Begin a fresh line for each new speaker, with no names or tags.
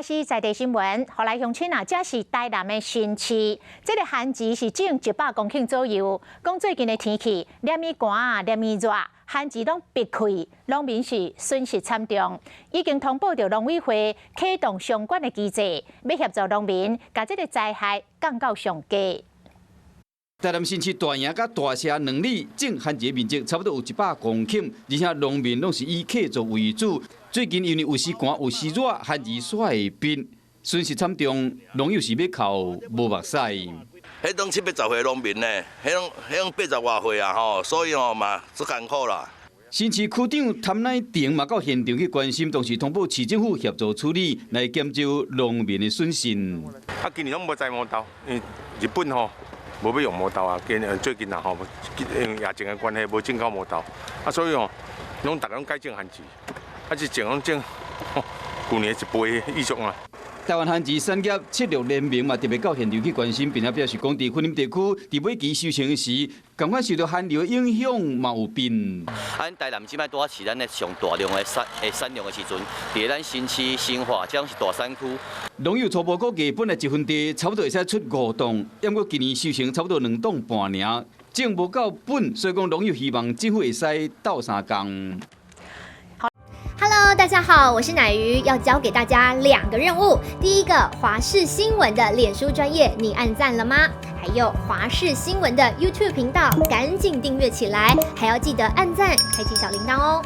華視在地新聞，予來鄉親啊，這是台南的新市，這个番薯是種100公頃左右。講最近的天氣，連鞭寒，連鞭熱，番薯攏白開，農民是損失慘重。已經通報著農委會，啟動相關的機制，欲協助農民共這个災害降到上低。
台南新市大營佮大社兩里種番薯面積差不多有100公頃，而且農民攏是以契作為主。最近因為有時寒有時熱，番薯煞會變，損失慘重，農友是欲哭無目屎。
彼種七八十歲農民呢，彼種八十外歲啊吼，所以吼嘛足艱苦啦。
新市區長譚乃定嘛到現場去關心，同時通報市政府協助處理，來減少農民的損失。
啊，今年攏無栽毛豆，因為日本吼無欲用毛豆啊，今最近啊吼，因為疫情的關係無進口毛豆，啊所以吼，攏逐家攏改種番薯。啊，是種攏種，舊年一倍以上啊。
台灣番薯產業策略聯盟嘛特別到現場去關心，並且表示講，佇雲林地區佇尾期收成時，仝款受著寒流影響嘛有變。
啊，咱台南這擺拄仔是咱的上大量的產量的時陣，佇咧咱新市、新化，這攏是大產區。
農友初步估計，本來一分地差不多會使出五擔，毋過今年收成差不多兩擔半爾，種無夠本，所以講農友希望政府會使鬥相共。
Hello，大家好，我是乃瑜，要交給大家兩個任務。第一個，華視新聞的臉書專頁，你按讚了嗎？還有華視新聞的 YouTube 頻道，趕緊訂閱起來，還要記得按讚，開啟小鈴鐺哦。